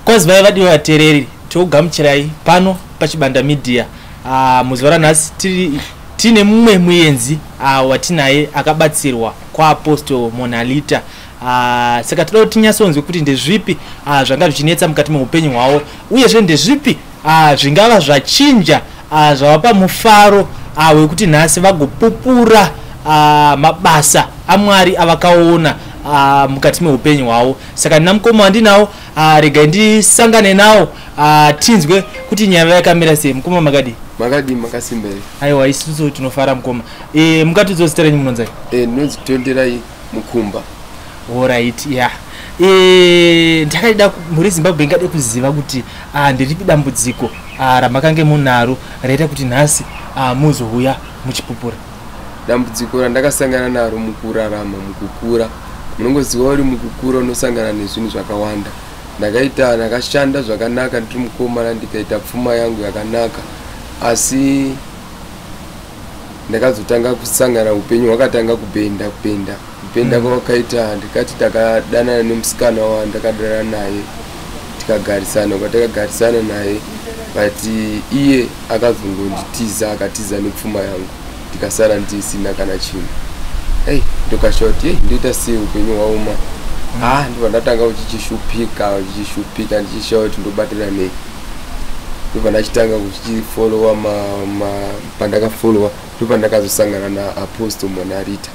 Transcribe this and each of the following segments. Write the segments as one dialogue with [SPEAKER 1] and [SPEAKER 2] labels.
[SPEAKER 1] Kwazivai vadiwa vateereri, tokugamuchirai pano paChibanda Media. Muzuva ranhasi tine mumwe muenzi watinaye akabatsirwa kwaApostle Monalita. Saka toda kuti tinyatsonzwe kuti ndezvipi zvanga zvichinetsa mukati meupenyu hwavo, uyezve ndezvipi zvingava zvachinja zvavapa mufaro wekuti nhasi vagopupura mabasa aMwari avakaona mukati meupenyu hwavo. Saka ndina mukoma wandinawo, regai ndisangane nawo, tinzwe kuti nyaya yakamira sei. Mukoma, makadi?
[SPEAKER 2] Makadi, makasimba here?
[SPEAKER 1] Aiwa, isusu tinofara, mukoma. Mungatiudzawo zita renyu, munonzai?
[SPEAKER 2] Ndinonzi Tonderai Mukumba.
[SPEAKER 1] Alright, ya, ndakaida mhuri yeZimbabwe ingade kuziva kuti nderipi dambudziko ramakange munaro raita kuti nhasi muzouya muchipupura.
[SPEAKER 2] Dambudziko randakasangana naro mukurarama, mukukura, munongoziva uri mukukura unosangana nezvinhu zvakawanda. Ndakaita, ndakashanda zvakanaka ndiri mukomana, ndikaita pfuma yangu yakanaka, asi ndakazotanga kusangana, upenyu hwakatanga kubhenda, kubhenda, kubhenda. Kwakaita, ndikati ndakadanana nemusikana wandakadanana naye, tikagarisana kwatakagarisana naye, but iye akazongonditiza, akatiza nepfuma yangu, ndikasara ndisina kana chinhu. Ei, ndokasha kuti, ei, ndoita sei? Upenyu hwaoma. Ah, ndobva ndatanga kuchichishupika, kuchichishupika, ndichishawa kuti ndobatana nei. Ndobva ndachitanga kuchichifolowa. Pandakafolowa, ndobva ndakazosangana naApostle Monarita.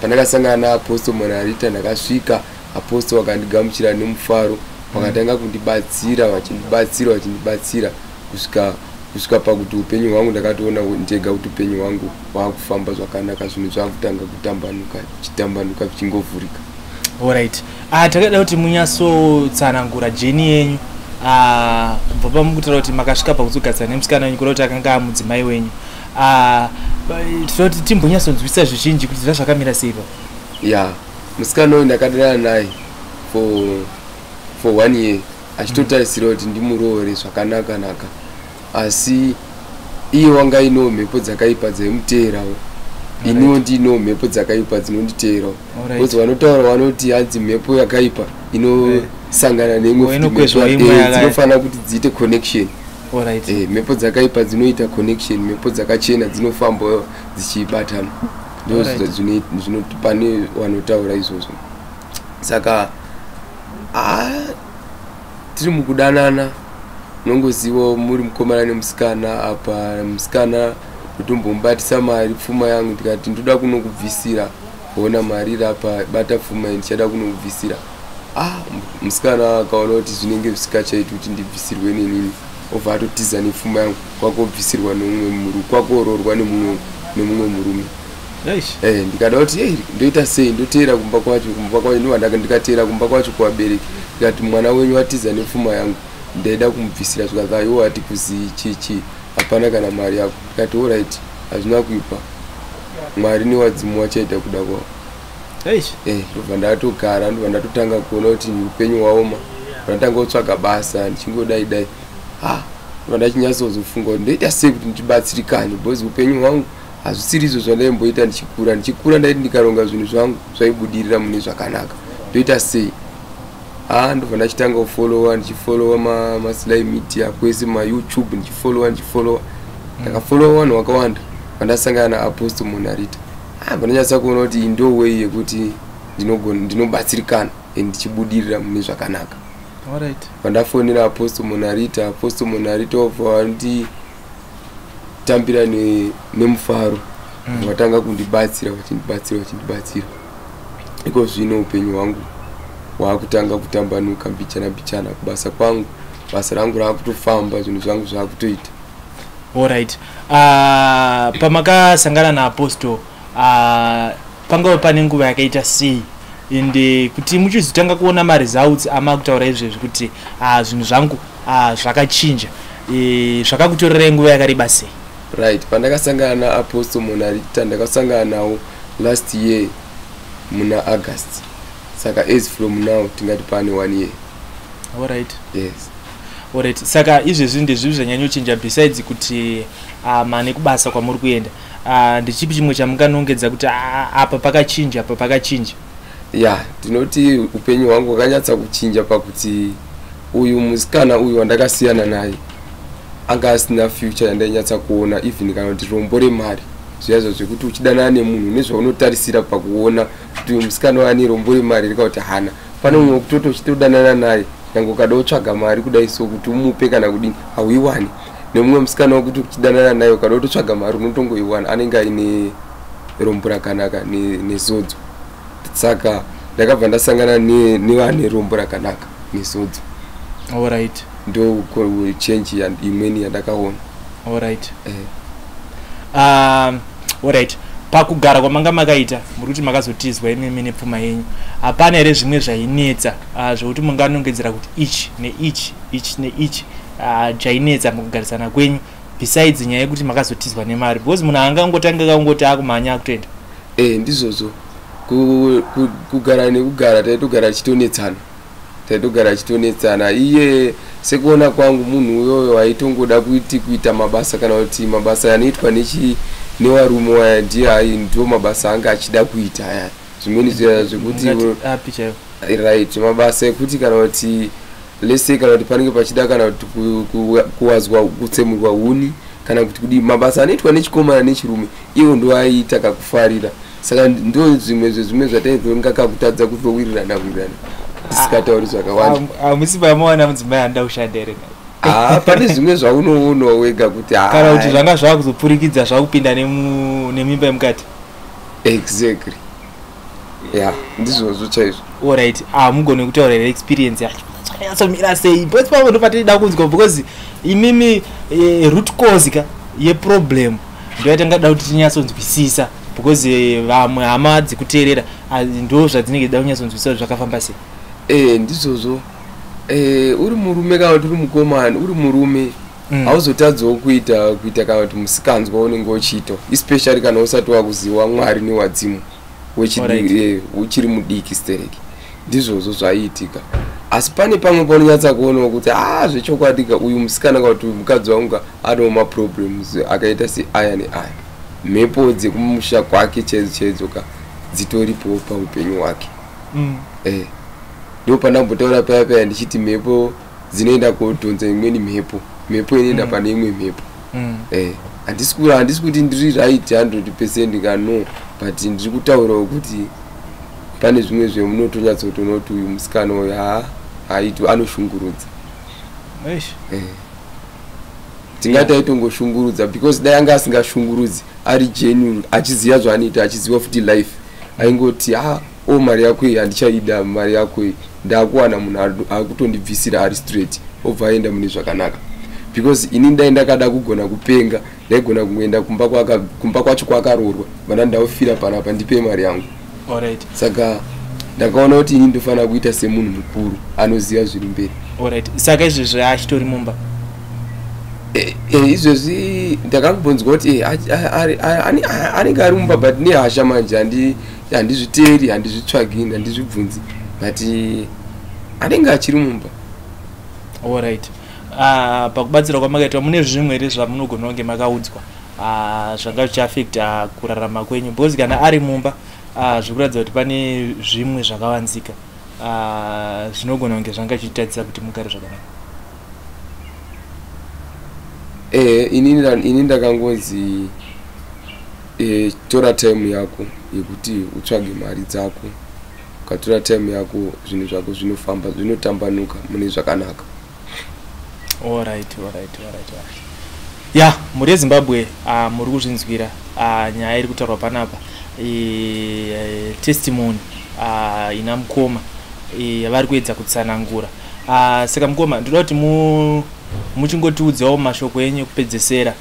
[SPEAKER 2] Pandakasangana naApostle Monarita, ndakasvika, Apostle vakandigamuchira nemufaro, vakatanga kundibatsira, vachindibatsira, vachindibatsira, kusvika pakuti upenyu hwangu ndakatoona ndega kuti upenyu hwangu hwaakufamba zvakanaka, zvinhu zvakutanga kutambanuka, zvichitambanuka, zvichingovhurika.
[SPEAKER 1] Alright, takada kuti munyatsotsanangura journey yenyu kubva pamukutaura kuti makasvika pakuzogarisana nemusikana wenyu, kuda kuti akanga amudzimai wenyu. Tinoda kuti timbonyatsonzwisisa zvizhinji kuti zvazvakamira sei pa.
[SPEAKER 2] Ya, musikana uyu ndakadanana naye for one year, achitotarisira kuti ndimuroore zvakanaka naka, asi iye wanga inewo mhepo dzakaipa dzaimuteerawo, iniwo ndiinewo mhepo dzakaipa dzinonditeerawo, because vanotaura vanoti hanzi mhepo yakaipa inosangana neimwe
[SPEAKER 1] Oh,
[SPEAKER 2] futi
[SPEAKER 1] inokwezva
[SPEAKER 2] mhepo,
[SPEAKER 1] imwe
[SPEAKER 2] dzinofanira kuti dziite connection. Mhepo dzakaipa dzinoita connection, mhepo dzakachena dzinofamba dzichibatana. Ndo pane vanotaura izvozvo. Saka tiri mukudanana, unongozivawo muri mukomana nemusikana. Apa musikana ndotombomubatisa mari, pfuma yangu, ndikati ndoda kunokubvisira, ona mari iri apa, bata pfuma iyi, ndichada kunokubvisira. Musikana akaona kuti zvinenge zvisikachaiti kuti ndibvisirwe nenini, obva atotiza nepfuma yangu, kwakobvisirwa nemumwe murume, kwakoroorwa nemumwe murume. Ndikada kuti, "Ei, ndoita sei? Ndoteera kumba kwacho?" Kumba kwacho ndobva ndikateera kumba kwacho kuvabereki, ndikati, "Mwana wenyu atiza nepfuma yangu, ndaida kumubvisira." Zvikanzi, "Aiwa, ati kuzii chichi, hapana kana mari yako." Ndikati, "Alright, hazvina kuipa, Mwari newadzimu wachaita kuda kwavo." Ndobva ndatogara, ndobva ndatotanga kuona kuti upenyu hwaoma, ndatanga kutsvaga basa ndichingodai dai. Ha, ndobva ndachinyatsozofunga kuti ndoita sei kuti ndibatsirikane, because upenyu hwangu hazvisiri izvo zvandaimboita ndichikura. Ndichikura ndaiti ndikaronga zvinhu zvangu zvaibudirira mune zvakanaka. Ndoita sei? Ha, ndobva ndachitanga kufolowa, ndichifolowa maSly Media kwese, maYouTube, ndichifolowa, ndichifolowa. Ndakafolowa vanhu vakawanda, vandasangana naApostle Monarita. Pandanyatsa kuona kuti iyi ndo way yekuti ndinobatsirikana and ndichibudirira mune zvakanaka. Pandafonera Apostle Monarita, Apostle Monarita wabva wanditambira nemufaro. Vatanga kundibatsira, vachindibatsira, vachindibatsira. Iko zvino upenyu hwangu hwaakutanga kutambanuka mbichana mbichana. Kubasa kwangu, basa rangu raakutofamba, zvinhu zvangu zvaakutoita.
[SPEAKER 1] Alright, pamakasangana naApostle, pangava pane nguva yakaita sei, ende kuti muchizotanga kuona maresults amakutaura izvezvi kuti zvinhu zvangu zvakachinja, zvakakutorerai nguva yakareba sei?
[SPEAKER 2] Right, pandakasangana naApostle Monarita, ndakasangana nawo last year muna August, saka as from now tingati pane one year. Yes.
[SPEAKER 1] Alright, saka izvezvi ndezvipi zvanyanyochinja besides kuti mane kubasa kwamuri kuenda? Ndechipi chimwe chamunganongedza kuti apa pakachinja, apa pakachinja?
[SPEAKER 2] Ya, ndinoti upenyu hwangu hwakanyatsa kuchinja pakuti Uyu musikana uyu wandakasiyana naye anga asina future yandainyatsa kuona, even kana kuti rombo remari zviyazvo zvekuti uchidanana nemunhu nezvaunotarisira pakuona kuti uyu musikana uyu ane rombo remari, rikakuti hana. Pane mumwe wekutoti uchitodanana naye, nyange ukada kutsvaga mari kudai so kuti umupe kana kudini, hauiwani. Nemumwe musikana wekuti uchidanana naye, ukada kutotsvaga mari unotongoiwana, anenge aine rombo rakanaka nezodzo. Saka ndakabva ndasangana nevane rombo rakanaka nezodzo. Ndo change imweni yandakaona.
[SPEAKER 1] Alright, pakugara kwamanga makaita, muri kuti makazotizwa imimi nepfuma yenyu, hapana here zvimwe zvainetsa, zvokuti munganongedzera kuti ichi neichi, ichi neichi, chainetsa mukugarisana kwenyu, besides nyaya yekuti makazotizwa nemari? Because munhu angangotanga kangoti akumhanya akutoenda.
[SPEAKER 2] Ndizvozvo. Kugara nekugara taitogara tichitonetsana, taitogara tichitonetsana. Iye sekuona kwangu, munhu uyoyo aitongoda kuti kuita mabasa kana kuti mabasa anoitwa nevarume waya, ndiye ai ndo mabasa anga achida kuita aya. Zvimweni zviya zvekuti
[SPEAKER 1] Mungati api chaivo?
[SPEAKER 2] Right, mabasa ekuti kana kuti lese kana kuti panenge pachida kana kuti kuwazwa, kutsemurwa huni kana kuti kudii, mabasa anoitwa nechikomana nechirume, iwo ndo aiita kakufarira. Saka ndo zvimwe zvezvimwe zvataizonga kakutadza kuzowirirana wirirana, tisikatauri zvakawanda.
[SPEAKER 1] Hamusi pamawana mudzimai anoda kushanda here?
[SPEAKER 2] Ah, pane zvimwe zvaunoonawo wega kuti
[SPEAKER 1] Kana kuti zvanga zvakuzopfurikidza, zvakupinda nemimba yemukati?
[SPEAKER 2] Exactly, ya, ndizvozvo chaizvo.
[SPEAKER 1] Alright, hamugoni kutaura here experience yacho zvakanyatsomira sei? Because papo ndo patinoda kunzwa, because imimi root cause ka yeproblem ndo yatingada kuti tinyatsonzwisisa, because vamwe hama dzikuteerera, ndo zvadzinenge dzida kunyatsonzwisisa kuti zvakafamba sei.
[SPEAKER 2] Ndizvozvo. Uri murume kana kuti uri mukomana, uri murume, hauzotadzawo kuita kana kuti musikanzwa unenge uchiita, especially kana usati wakuziva Mwari newadzimu. Uchiri mudiki stereki, ndizvozvo zvaiitika. Asi pane pamwe paunonyatsa kuonawo kuti a zvechokwadi ka, uyu musikana kana kuti mukadzi wangu ka anewo maproblems akaita seaya neaya. Mhepo dzekumusha kwake chaidzo chaidzo ka dzitoripo paupenyu hwake. Ndo pandambotaura paya paya ndichiti mhepo dzinoenda kodhonza imweni mhepo, mhepo inoenda pane imwe mhepo. Handisi kuti ndiri right 100% ka, no, but ndiri kutaurawo kuti pane zvimwe zvemunotonyatsotoona kuti uyu musikana uyu haa haiti, anoshungurudza.
[SPEAKER 1] Eish.
[SPEAKER 2] Tingati aitongoshungurudza, because dai anga asingashungurudzi, ari genuine, achiziva zvaanoita, achiziva futi life, aingoti a o mari yako iyi handichaida, mari yako iyi ndakuwana munhu akutondibvisira ari straight, obva aenda mune zvakanaka. Because ini dai ndakada kugona kupenga, ndaigona kungoenda kumba kwacho kwakaroorwa, vana ndaufira panapa, ndipe mari yangu. Saka ndakaona kuti ini ndofanira kuita semunhu mukuru anoziva zviri mberi.
[SPEAKER 1] Alright, saka izvezvi achitori mumba?
[SPEAKER 2] Izvezvi ndakambonzwa kuti anenge ari mumba, but nehasha manje handizviteeri, handizvitsvagi, handizvibvunzi, but anenge achiri mumba.
[SPEAKER 1] Alright, pakubatsirwa kwamakaitwa, mune zvimwe here zvamunogona kunge makaudzwa, zvanga zvichiafecta kurarama kwenyu? Because kana ari mumba, zvikuratidza kuti pane zvimwe zvakavanzika, zvinogona kunge zvanga zvichitadzisa kuti mugare zvakanaka.
[SPEAKER 2] Ini ndakangonzi, tora time yako yekuti utsvage mari dzako. Ukatora time yako, zvinhu zvako zvinofamba, zvinotambanuka mune zvakanaka.
[SPEAKER 1] Alright, ya, mhuri yeZimbabwe, muri kuzvinzwira, nyaya iri kutaurwa panapa, testimony ina mukoma yavari kuedza kutsanangura. Saka mukoma, ndoda kuti muchingotiudzawo mashoko enyu ekupedzesera,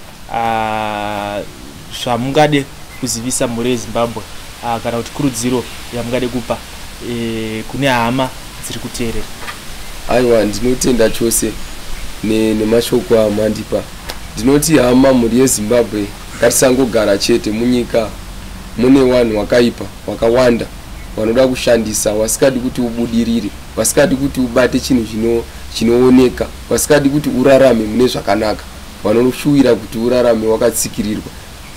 [SPEAKER 1] zvamungade kuzivisa mhuri yeZimbabwe, kana kuti kurudziro yamungade kupa kune hama dziri kuteerera.
[SPEAKER 2] Aiwa, ndinotenda chose nemashoko amandipa. Ndinoti hama, mhuri yeZimbabwe, ngatisangogara chete munyika mune vanhu wakaipa wakawanda vanoda kushandisa, vasikadi kuti ubudirire, vasikadi kuti ubate chinhu chinooneka, vasikadi kuti urarame mune zvakanaka, vanoshuwira kuti urarame wakatsikirirwa.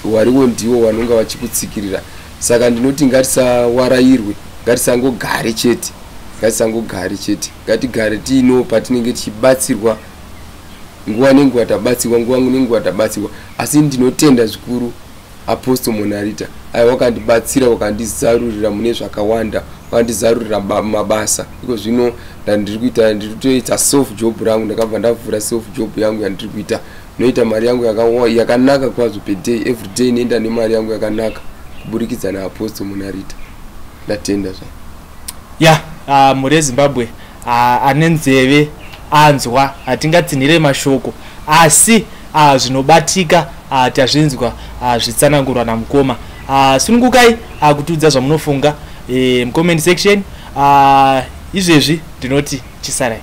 [SPEAKER 2] Wariwo ndiwo vanonga vachikutsikirira. Saka ndinoti ngatisawarayirwe, ngatisangogare chete. Ngatisangogare chete, ngatigare tiino patinenge tichibatsirwa nguva nenguva, tabatsirwa nguva nenguva, tabatsirwa. Asi ndinotenda zvikuru Apostle Monalita. Aiwa, wakandibatsira, wakandizarurira mune zvakawanda, wakandizarurira mabasa. Iko zvino ndandiri kuita, ndiri kutoita self job rangu. Ndakabva ndavhura self job yangu yandiri kuita, noita mari yangu yakanaka kwazvo per day. Every day inoenda nemari yangu yakanaka kuburikidza naApostle Monalita. Ndatenda zva.
[SPEAKER 1] Ya, mhuri yeZimbabwe, ane nzeve anzwa. Hatingatsinhire mashoko, asi zvinobatika tazvinzwa zvitsanangurwa namukoma. Sunungukai kutiudza zvamunofunga mucomment section. Izvezvi ndinoti chisarai.